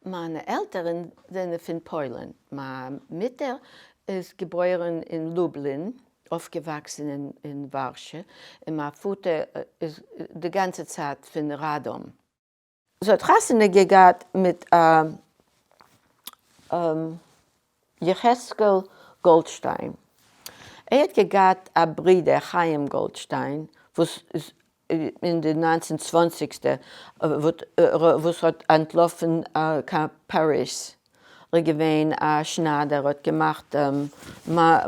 מיינע עלטערן זענען פון פוילן. מיין מוטער איז געבוירן אין לובלין, אויפגעוואקסן אין ווארשע, און מיין פאטער איז די גאנצע צייט פון ראדאם. זי האט חתונה געגאט מיט יחזקאל גאלדשטיין. ער האט געגאט א ברודער חיים גאלדשטיין וואס איז אין די ניינצן צוואנציגסטע וואס האט אנטלאפן קיין פאריז. ער איז געווען א שניידער האט געמאכט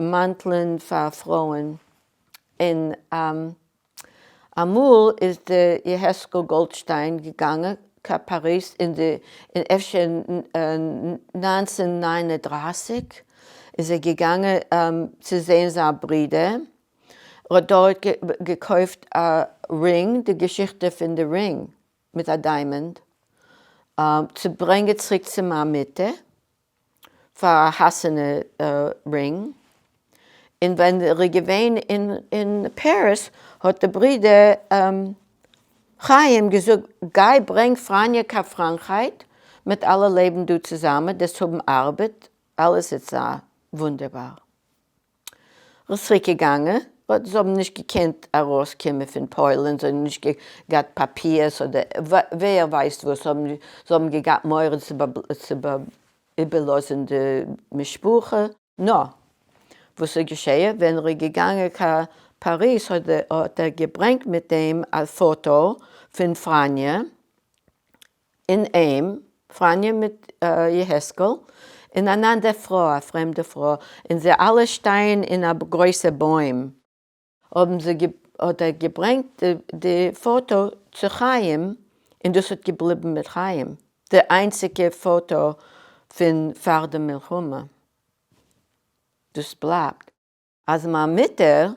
מאנטלען פאר פרויען און אמאל איז די יחזקאל גאלדשטיין געגאנגען קיין פאריז אין די אין אפשר 1939 איז ער געגאנגען צו זעהן זיין ברודער, ער האט דארט געקויפט א ring, די געשיכטע פון די ring מיט א diamond, צו ברענגען צוריק צו מיין מוטער, פאר א חתונה ring, און ווען ער איז געווען אין פאריז האט די ברודער חיים געזאגט גיי ברענג פראניע קיין פראנקרייט מיט אלע לעבן דא צוזאמען דאס האבן ארבעט אלעס איז וואונדערבאר. ער איז צוריק געגאנגען, but זיי האבן נישט געקענט ארויס קומען פון פוילען, זיי האבן נישט געהאט פאפירס אדער ווער ווייסט וואס, זיי האבן געהאט מורא צו איבערלאזען די משפחה. נא, וואס איז געשעהן, ווען ער איז געגאנגען קיין פאריז האט ער געברענגט מיט אים א פאטא פון פראניע, און אים, פראניע מיט יחזקאל, און אן אנדער פרוי, א פרעמדע פרוי, און זיי אלע שטייען אין א גרויסע בוים. האבן זיי, האט ער געברענגט די פאטא צו חיים, און דאס האט געבליבן מיט חיים, די איינציגע פאטא פון פאר די מלחמה, דאס בלייבט. אז מיין מוטער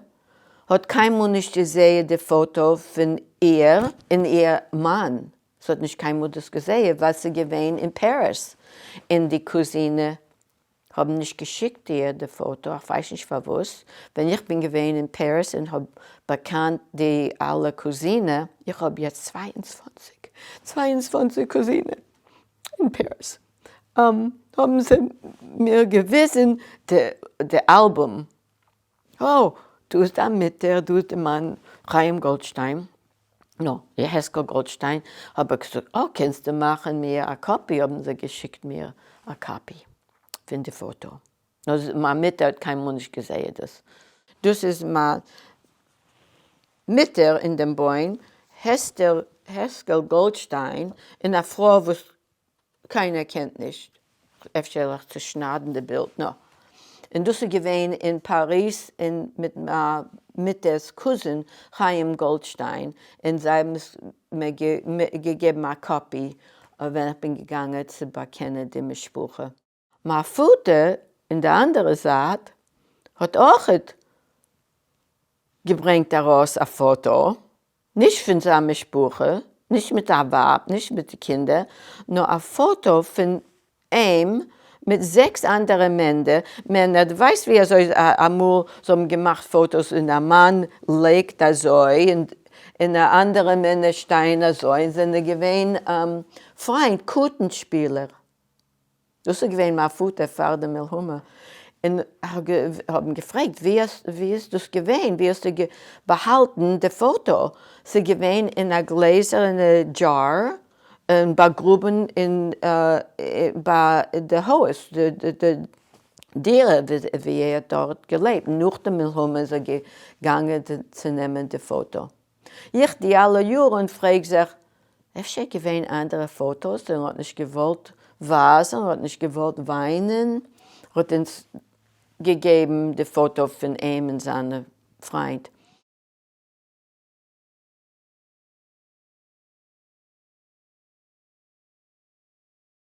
האט קיינמאל נישט געזעהן די פאטא פון איר און איר מאן, זי האט נישט קיינמאל דאס געזעהן ווייל ס'איז געווען אין פעריס און די קוזינע האבן נישט געשיקט איר די פאטא, איך ווייס נישט פארוואס, ווען איך בין געווען אין פעריס און האב באקאנט די אלע קוזינע, איך האב יעצט 22, 22 קוזינע אין פעריס. האבן זיי מיר געוויזן די אלבום, oh, דא איז דיין מוטער, דא איז די מאן חיים גאלדשטיין, no, יחזקאל גאלדשטיין, האב איך געזאגט, oh, קענסטו מאכן מיר א copy, האבן זיי געשיקט מיר א copy פון די פאטא, נאר מיין מוטער האט קיינמאל נישט געזעהן דאס. דאס איז מיין מוטער אין דעם בוים, אסתר יחזקאל גאלדשטיין, און א פרוי וואס קיינער קענט נישט, אפשר וועל איך צושניידן די בילד נא. און דאס איז געווען אין פאריז און מיט מיין מוטער'ס cousin חיים גאלדשטיין, און זיי האבן עס מיר געגעבן א copy ווען איך בין געגאנגען צו באקענען די משפחה. מיין פאטער אין די אנדערע זייט האט אויכעט געברענגט ארויס א פאטא, נישט פון זיין משפחה, נישט מיט א ווייב, נישט מיט די קינדער, נאר א פאטא פון אים מיט זעקס אנדערע מענער, דו ווייסט ווי אזוי אמאל זיי האבן געמאכט פאטאס און א מאן לייגט אזוי און אנדערע מענער שטייען אזוי און זענען געווען פריינט, קארטן שפילער. דאס איז געווען מיין פאטער פאר די מלחמה, און האבן געפרעגט ווי איז דאס געווען, ווי האסטו באהאלטן די פאטא, ס'איז געווען אין א גלעזערנע jar און באגראבן אין ביי די הויז, די דירה ווי ער האט דארט געלעבט, נאך די מלחמה איז ער געגאנגען צו נעמען די פאטא. איך די אלע יארן פרעג זיך, אפשר געווען אנדערע פאטאס און ער האט נישט געוואלט ווייזן, ער האט נישט געוואלט וויינען, ער האט אונז געגעבן די פאטא פון אים און זיינע פריינט.